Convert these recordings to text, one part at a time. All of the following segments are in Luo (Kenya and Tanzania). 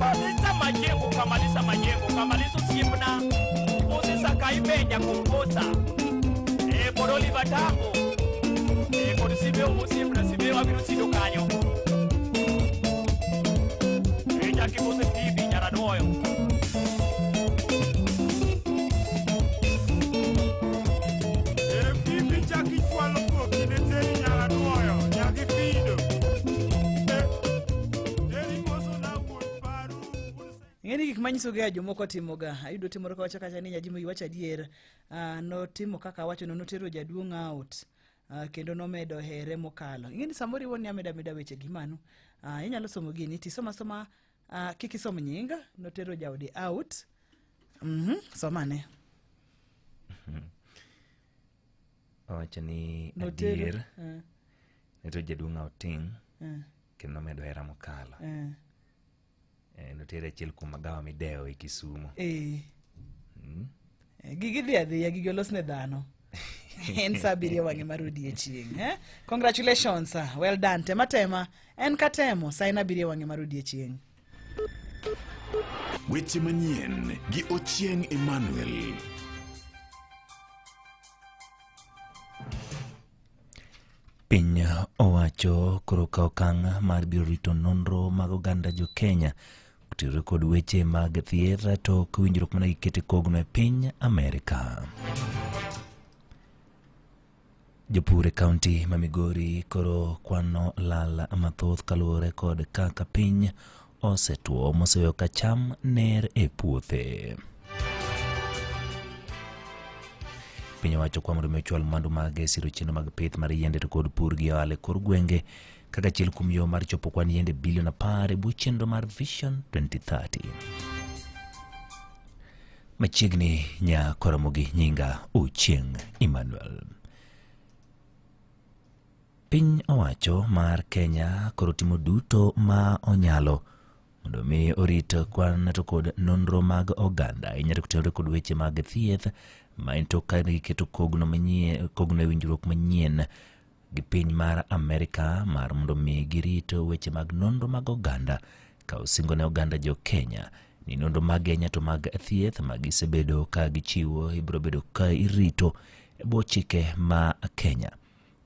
Kamaliza majengo, kamaliza majengo, kamaliza osiepna. Osisaka imenya komposa. Eh, kod Oliver Tambo. Eh, kod Simeo osiepna, Simeo abiro sido kanyo. Eh, Jackie Mose Phoebe, Nyaranuoyo. E Phoebe chak ichwalo koki ne Terry Nyaranuoyo, nyagi Fido. Eh, Terry moso na wuon paru, wuon Ing'eni gik manyiso ga jomoko timoga. Ayudo timoro kawacho kacha ni nyajimo iwacho adier. Notimo kaka awacho no notero jaduong' out. Kendo nomedo here mokalo. Ing'eni samoro iwuon ni ameda ameda weche gi mano. Inyalo somo gini tisoma soma kik isom nying notero jaode out. Somane. Owacho ni Notero. adier notero jaduong' outing kendo nomedo hera mokalo. Notere achiel kuom magawa midewo e Kisumu. Gigi dhi adhiya, gigi olos ne dhano. En sa 7 wang'e mar odiechieng'. Eh? Congratulations, sir. Well done. Tema tema. En ka temo, sa en 7 wang'e mar odiechieng'. Weche manyien gi Ochieng Emmanuel. Piny owacho koro kawo okang' mar biro rito nonro mag oganda jo Kenya otenore kod weche mag thieth to winjruok mana gikete kogno e piny Amerka. Jopur e kaunti ma Migori koro kwano lal mathoth kaluwore kod kaka piny osetuo moseweyo ka cham ner e puothe. Piny owacho kwa mondo mi ochwal mwandu mage siro chenro mag pith mar yiende to kod pur gi ohala e kor gwenge kaka achiel kuom yo mar chopo kwan yiende bilion 10 e bwo chenro mar Vision 2030. Machiegni nya Koramogi, nyinga Ochieng Emmanuel. Piny owacho mar Kenya koro timo duto ma onyalo mondo mi orit kwan to kod nonro mag oganda ahinya to kotenore kod weche mag thieth ma en tok ka giketo kogno manyien, kogno e winjruok manyien gi piny mar Amerka mar mondo mi girit weche mag nonro mag oganda ka osingo ne oganda jo Kenya ni nonro mag ahinya to mag thieth ma gisebedo ka gichiwo ibiro bedo ka irito e bwo chike ma Kenya.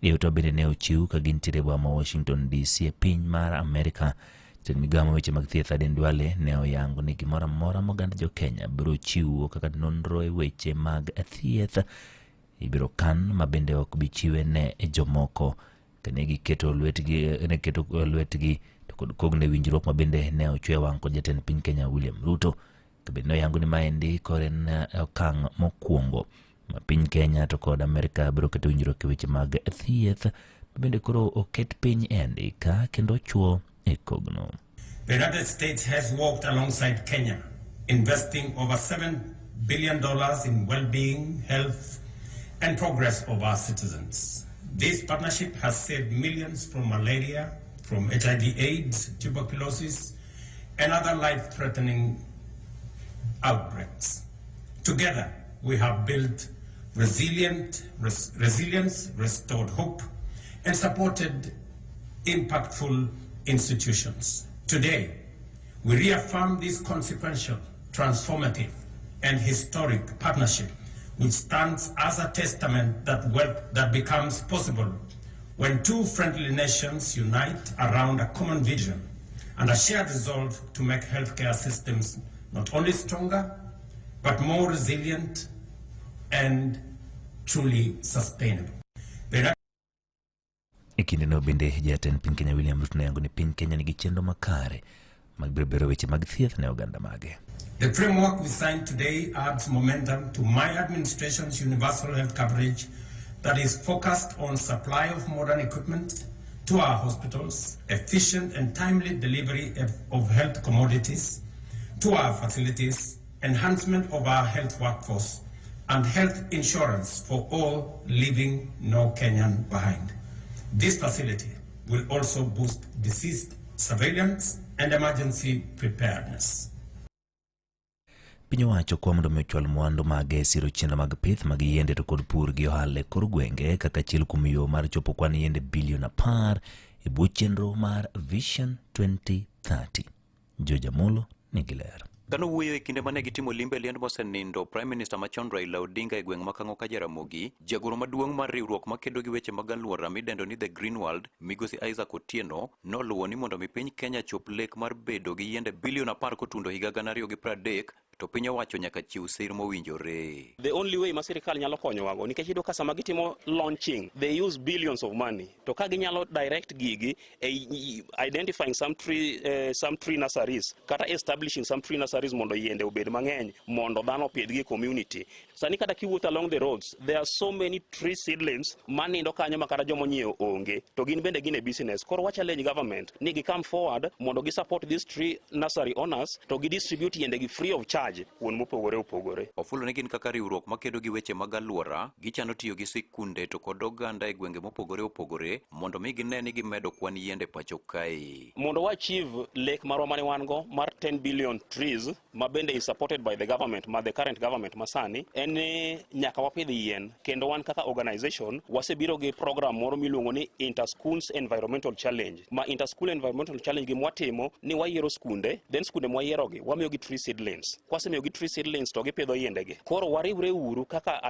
Yuto bende ne ochiw ka gintiere e boma ma Washington DC e piny mar Amerka. Jatend migao mar weche mag thieth Aden Duale ne oyango ni gimoro amora ma oganda jo Kenya biro chiwo kaka nonro e weche mag thieth ibiro kan ma bende ok bi chiwe ne jomoko. Kane giketo lwetgi, ne keto lwetgi to kod kogno e winjruok ma bende ne ochwe wang' kod jatend piny Kenya William Ruto. To bende noyango ni maendi koro en okang' mokwongo ma piny Kenya to kod Amerka biro keto winjruok e weche mag thieth ma bende koro oket piny e andika kendo ochwo e kogno. The United States has worked alongside Kenya, investing over $7 billion in well-being, health, and progress of our citizens. This partnership has saved millions from malaria, from HIV/AIDS, tuberculosis, and other life-threatening outbreaks. Together, we have built resilience, restored hope, and supported impactful institutions. Today, we reaffirm this consequential, transformative, and historic partnership, which stands as a testament that wealth that becomes possible when two friendly nations unite around a common vision and a shared resolve to make healthcare systems not only stronger, but more resilient and truly sustainable. The E kindeno bende jatend piny Kenya William Ruto noyango ni piny Kenya nigi chenro makare mag biro bero weche mag thieth ne oganda mage. The framework we signed today adds momentum to my administration's universal health coverage that is focused on supply of modern equipment to our hospitals, efficient and timely delivery of health commodities to our facilities, enhancement of our health workforce, and health insurance for all, leaving no Kenyan behind. This facility will also boost disease surveillance and emergency preparedness. Piny owacho kwa mondo mi ochwal mwandu mage e siro chenro mag pith mag yiende to kod pur gi ohala e kor gwenge kaka achiel kuom yo mar chopo kwan yiende bilion 10 e bwo chenro mar Vision 2030. George Amolo Nigi ler. Kano wuoyo e kinde mane gitimo limbe e liend mosenindo Prime Minister machon Raila Odinga e gweng' ma Kang'o ka Jaramogi, jagoro maduong' mar riwruok makedo gi weche mag alwora midendo ni The Green World, Migosi Isaac Otieno, noluwo ni mondo mi piny Kenya chop lek mar bedo gi yiende bilion 10 kotundo higa 2030, to piny owacho nyaka chiw sir mowinjore. The only way ma sirikal nyalo konyowago, nikech iyudo ka sama gitimo launching, they use billions of money, to ka ginyalo direct gigi e identifying some tree nurseries kata establishing some tree nurseries mondo yiende obed mang'eny mondo dhano opidhgi e community. Sani kata kiwuotho along the roads, there are so many tree seedlings manindo kanyo ma kata jomonyiewo onge, to gin bende gin e business. Koro wa challenge government ni gi come forward mondo gi support these tree nursery owners to gi distribute yiende gi free of charge kuond mopogore opogore. Ofulo ni gin kaka riwruok makedo gi weche mag alwora, gichano tiyo gi sikunde to kod oganda e gwenge mopogore opogore mondo mi gine ni gimedo kwan yiende pacho kae. Mondo wa achieve lek marwa mane wan go mar 10 billion trees, ma bende is supported by the government, ma the current government masani, en ni nyaka wapidh yien. Kendo wan kaka organization wasebiro gi program moro miluongo ni Inter-Schools Environmental Challenge. Ma Inter-School Environmental Challenge, gima watimo ni wayiero skunde, then skunde mwayierogi wamiyogi tree seedlings. Kwasemiyogi tree seedlings to gipidho yiendegi. Koro wariwre uru kaka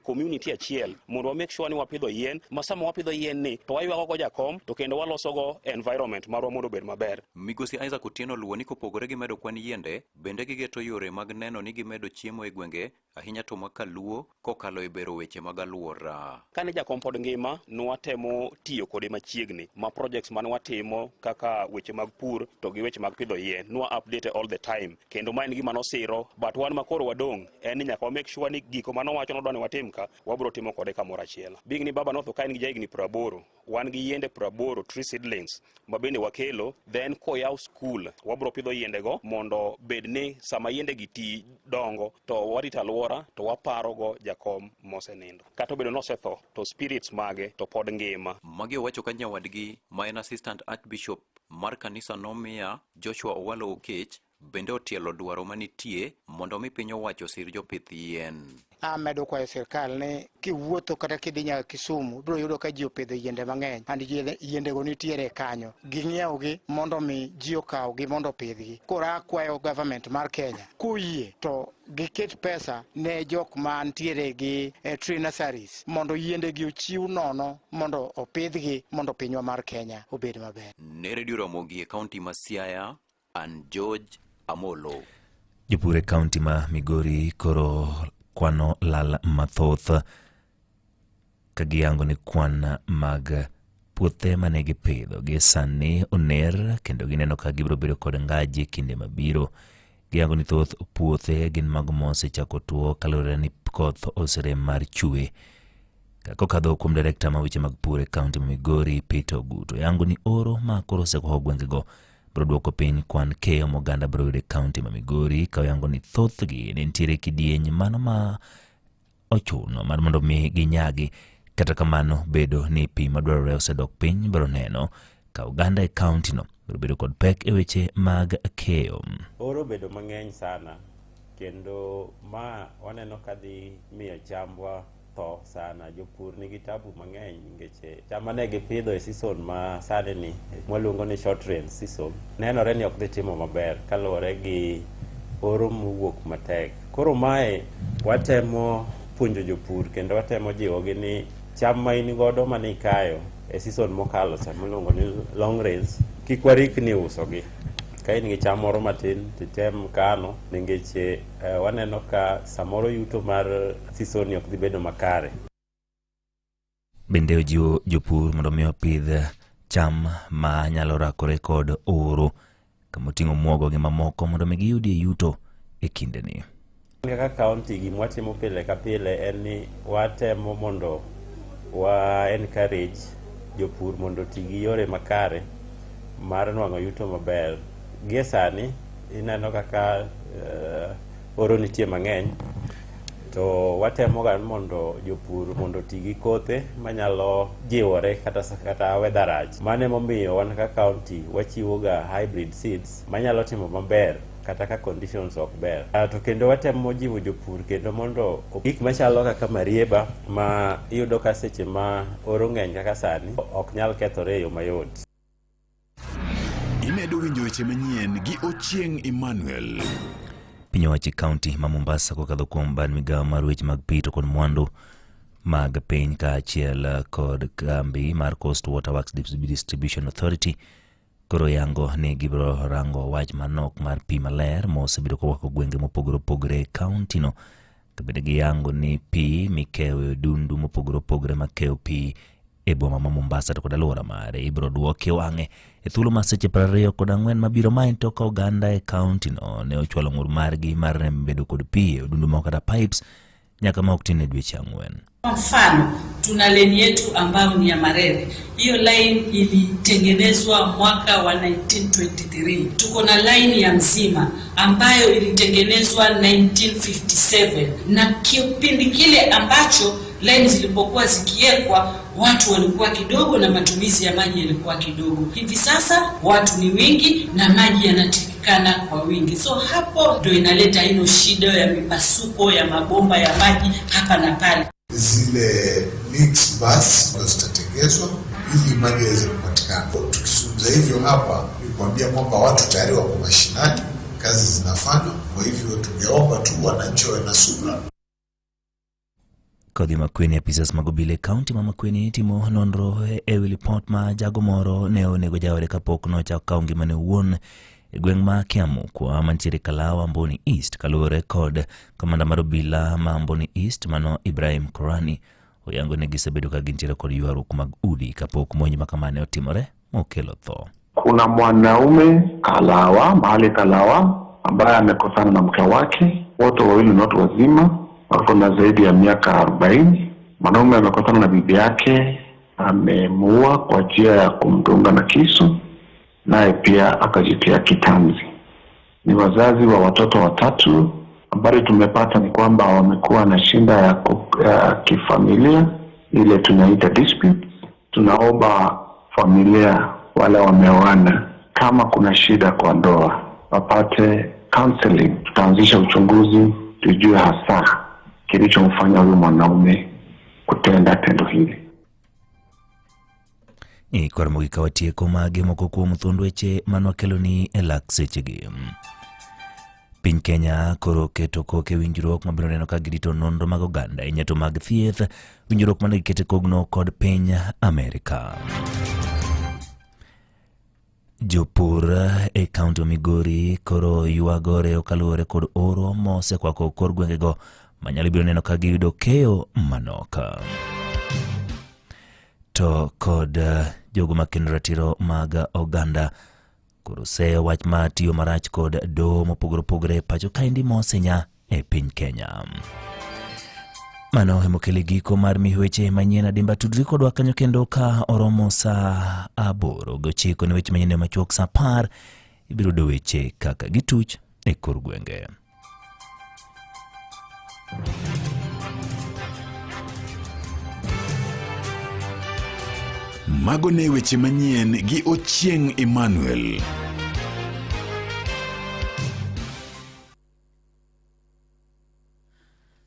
community achiel mondo wa make sure ni wapidho yien, ma sama wapidho yien ni to waywago go jakom to kendo walosogo environment marwa mondo obed maber. Migosi Isaac Otieno luwo ni kopogore gi medo kwan yiende, bende gigeto yore mag neno ni gimedo chiemo e gwenge, ahinya to ma kaluo, kokalo e bero weche mag alwora. Kane jakom pod ngima, nwatemo tiyo kode machiegni, ma projects mane watimo kaka weche mag pur to gi weche mag pidho yien nwa update all the time, kendo ma en gima nosiro. But wan ma koro wadong' en ni nyaka wa make sure ni giko manowacho nodwa ni watim ka wabro timo kode kamoro achiel. Being ni baba notho ka en gi jahigni 80, wan gi yiende 80, tree seedlings ma bende wakelo. Then koyaw school, wabro pidho yiendego mondo bed ni sama yiende gi ti dongo to warito alwora to waparogo jakom mosenindo. Kata obedo nosetho, to spirits mage to pod ngima. Magi owacho ka nyawadgi ma en Assistant Archbishop mar kanisa Nomia Joshua Owalo Okech bende otielo dwaro manitie mondo mi piny owacho osir jopith yien. Amedo kwayo sirkal ni kiwuotho kata kidhi nyaka Kisumu, ibiro yudo ka ji opidho yiende mang'eny, and yiendego nitiere kanyo, ging'iewgi mondo mi ji okawgi mondo opidhgi. Koro akwayo government mar Kenya koyie to giket pesa ne jok mantiere gi tree nurseries mondo yiendegi ochiw nono mondo opidhgi mondo pinywa mar Kenya obed maber. Ne Redio Ramogi e kaunti ma Siaya, an George Amolo. Jopur e kaunti ma Migori koro kwano lal mathoth ka giyango ni kwan mag puothe mane gipidho gi sani oner, kendo gineno ka gibiro bedo kod ngaji e kinde mabiro. Giyango ni thoth puothe gin mago mosechako tuo kaluwore ni koth oserem mar chwe. Kokadho kuom direkta ma weche mag pur e kaunti ma Migori, Peter Ogutu, yango ni oro ma koro osekwako gwengego biro duoko piny kwan keyo ma oganda biro yudo e kaunti ma Migori, ka oyango ni thothgi ne nitiere kidieny mano ma ochuno mar mondo mi ginyagi. Kata kamano, bedo ni pi madwarore osedok piny biro neno ka oganda e kaunti no biro bedo kod pek e weche mag keyo. Oro obedo mang'eny sana, kendo ma waneno ka dhi miyo chambwa tho sana. Jopur nigi tabu mang'eny nikech cham mane gipidho e season ma sani ni mwaluongo ni short rain season nenore ni ok dhi timo maber kaluwore gi oro mowuok matek. Koro mae watemo puonjo jopur kendo watemo jiwogi ni cham ma in godo mane ikayo e season mokalo cha miluongo ni long rains kik warikni usogi. Ka in gi cham moro matin titem kano nikech waneno ka samoro yuto mar season ni ok dhi bedo makare. Bende ojiwo jopur mondo mi opidh cham ma nyalo rakore kod oro, kamoting'o muogo gi mamoko, mondo mi giyudie yuto e kindeni. Kaka kaunti, gima watimo pile ka pile en ni watemo mondo wa encourage jopur mondo oti gi yore makare mar nwang'o yuto maber. Gie sani ineno kaka oro nitie mang'eny, to watemo ga mondo jopur mondo oti gi kothe manyalo jiwore kata weather rach. Mano emomiyo wan kaka kaunti wachiwo ga hybrid seeds manyalo timo maber kata ka conditions ok ber. To kendo watemo jiwo jopur kendo mondo gik machalo kaka marieba ma iyudo ka seche ma oro ng'eny kaka sani ok nyal kethore e yo mayot. Imedo winjo. weche manyien gi Ochieng Emmanuel. Piny owacho e kaunti ma Mombasa kokadho kuom bad migawo mar weche mag pi to kod mwandu mag piny kaachiel kod kambi mar Coast Water Works Distribution Authority koro yango ni gibiro rango wach manok mar pi maler mosebedo kowako gwenge mopogore opogore e kaunti no. To bende giyango ni pi mikeyo e odundu mopogore opogore makeyo pi e boma ma Mombasa to kod alwora mare ibiro duoki wang'e e thuolo mar seche 24 mabiro. Ma en tok ka oganda e kaunti no ne ochwalo ng'ur margi mar rem bedo kod pi e odundu moko kata pipes nyaka ma ok tin e dweche 4. Kwa mfano, tuna leni yetu ambayo ni ya Marere. Hiyo line ilitengenezwa mwaka wa 1923. Tuko na line ya Mzima ambayo ilitengenezwa 1957, na kipindi kile ambacho line zilipokuwa zikiwekwa watu walikuwa kidogo na matumizi ya maji yalikuwa kidogo. Hivi sasa watu ni wingi na maji yanatikana kwa wingi, so hapo ndio inaleta hilo shida ya mipasuko ya mabomba ya maji hapa na pale. Zile mix bus ndo zitatengezwa ili maji yaweze kupatikana. Tukizungumza hivyo hapa ni kuambia kwamba watu tayari wako mashinani, kazi zinafanywa. Kwa hivyo tungeomba tu wananchi wawe na subra. Kodhi Makueni. Apisas mag obila e kaunti ma Makueni timo nonro e wi lipot ma jago moro ne onego jaode kapok nochako kawo ngimane owuon e gweng' ma Kiamukwa mantiere Kalawa, Amboni East. Kaluwore kod kamanda mar obila ma Amboni East mano Ibrahim Korani, oyango ni gisebedo ka gintiere kod ywaruok mag udi kapok monj ma kamano otimore mokelo tho. Kuna mwanaume Kalawa, mahali Kalawa, ambaye amekosana na mke wake. Wote wawili ni watu wazima, wako na zaidi ya miaka 40. Mwanaume amekosana na bibi yake, amemuua kwa njia ya kumdunga na kisu, naye pia akajitia kitanzi. Ni wazazi wa watoto watatu. Habari tumepata ni kwamba wamekuwa na shida ya kifamilia, ile tunaita dispute. Tunaomba familia wale wameoana, kama kuna shida kwa ndoa wapate counseling. Tutaanzisha uchunguzi tujue hasa kilichomfanya huyu mwanaume kutenda tendo hili. Koro mogik ka watieko magi moko kuom thuond weche manwakeloni e lak sechegi. Piny Kenya koro keto koke winjruok mabiro neno ka girito nonro mag oganda e nyato mag thieth, winjruok mane gikete kogno kod piny Amerika. Jopur e kaunti ma Migori koro ywagore kaluwore kod oro mosekwako kor gwengego manyalo biro neno ka giyudo keyo manok. To kod jogo makendo ratiro mag oganda koro seyo wach mar tiyo marach kod doho mopogore opogore e pacho kaendi mosenya e piny Kenya. Mano emokelo giko mar miweche manyien adimba. Tudri kodwa kanyo kendo ka oromo saa 8:09 ne weche manyien machuok. Saa 10 ibiro yudo weche kaka gituch e kor gwenge. Mago ne weche manyien gi Ochieng Emmanuel.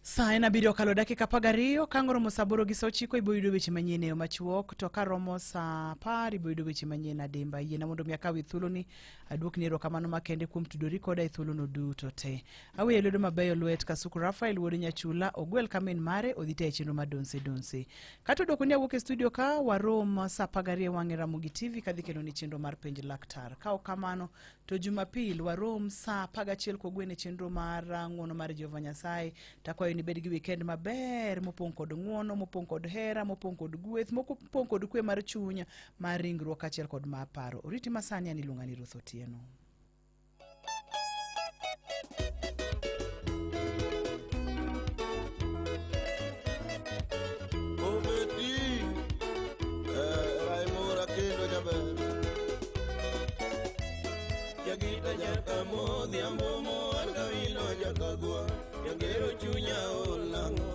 Sa en 7 okalo dakika 12 ka ang' romo sa 8 gi sa 9 ibo yudo weche manyien e yo machuok, to ka romo sa 10 ibo yudo weche manyien adimba. Yiena mondo mi akaw thuoloni aduokni erokamano makende kuom tudori koda e thuolono duto te. Aweyo lwedo mabeyo lwet Kasuku Rafael wuod Nyachula ogwel ka min mare odhi tayo chenro mar Donse Donse. Kata odoko ni awuok e studio ka warom sa 12 wang'e Ramogi TV kadhi kelo ni chenro mar penj laktar. Ka ok kamano to Jumapil warom sa 11 kogwen e chenro mar ng'uono mar Jehova Nyasaye. Takwayo ni bed gi weekend maber mopong' kod ng'uono, mopong' kod hera, mopong' kod gweth, mopong' kod kwe mar chuny, mar ringruok kaachiel kod mar paro. Oriti masani an iluonga ni Ruth Otieno. Obedi, Raimora kendo jaber. Jagita jakamodhiambo moan kawino jakagwa, jagero chunya ol nang'o.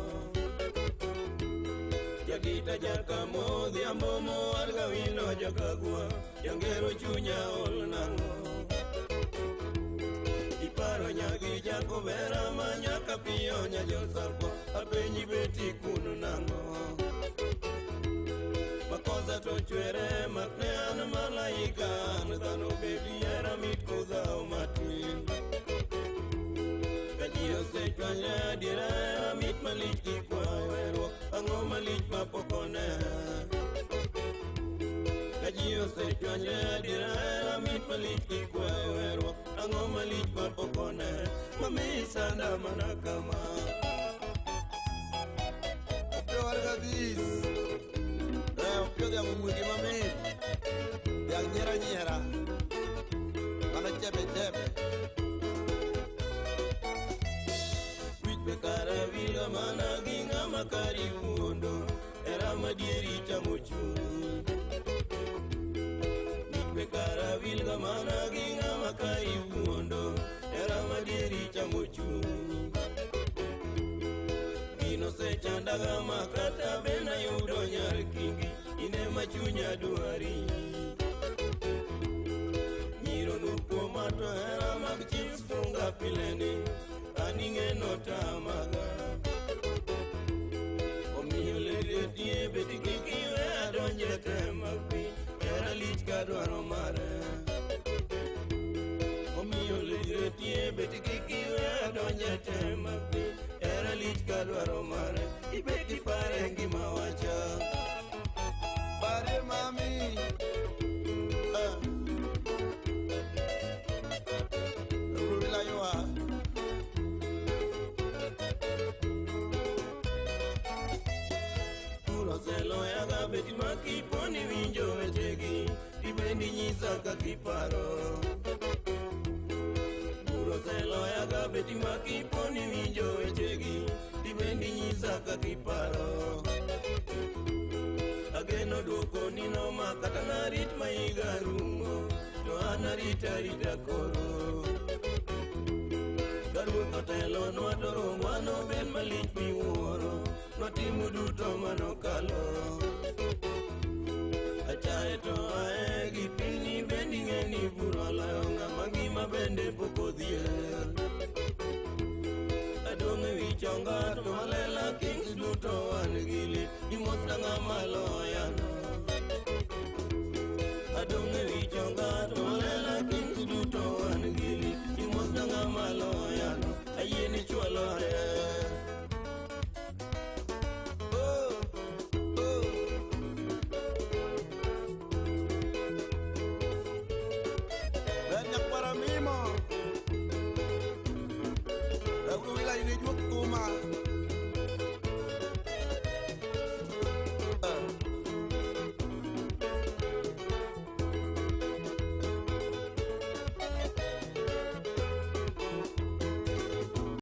Jagita jakamodhiambo moan kawino jakagwa, jangero chunya ol nang'o. Iparo nyagi jakobera ma nyaka piyo nyajosakwa, apenji beti kuno nang'o. Makosa to chwere mak ne an malaika an dhano bebi hera mit kodhao matin. Ka ji osechwanyre adiera hera mit malich kikwayo weruok ang'o malich mapok one. Ka ji osechwanyre adiera hera mit malich kikwayo weruok ang'o malich mapok one mamiyi sanda mana kama. Wargadis. Opio dhiang' omwegi mamit. Dhiang' nyiera nyiera. Mano chebe chebe. Wich be kara wilga mana gi ng'ama kari wuondo hera madieri chamo chuny. Wich be kara wilga mana gi ng'ama kari wuondo hera madieri chamo chuny. Gino osechandaga ma kata be nayudo nyar kingi in ema chunya dwari. Nyiro nur kuoma to hera mag chips funga pileni an ing'eno tamaga. Omiyo letie bet kik iwe adonj e tem mag piny hera lich ka dwaro mare. Omiyo letie bet kik iwe adonj e tem mag piny hera lich ka dwaro mare ibet ipare ngima wacha. Parie mami. Rubila ywa. Pur oseloyaga bet ma kiponi winjo wechegi tibendi nyisa kaka iparo. Pur oseloyaga bet ma kiponi winjo wechegi tibendi nyisa kaka iparo. Ageno duoko ni noma kata narit ma higa rumo to an arita arita koro. Ka ruoth otelonwa to rombwa nobed malich miwuoro nwatimo duto manokalo. Achaye to ae gi pinyni bende ing'e ni bura oloyo ng'ama ngima bende pok odhier. Adong' ewi chonga to malela kings duto wan gi lit imosna ng'ama loyano. Adong' ewi chonga to malela kings duto wan gi lit imosna ng'ama loyano ayie ni chwalo te. Oh, oh. Ber nyakwara mimo. Rubila in ijuok thuma.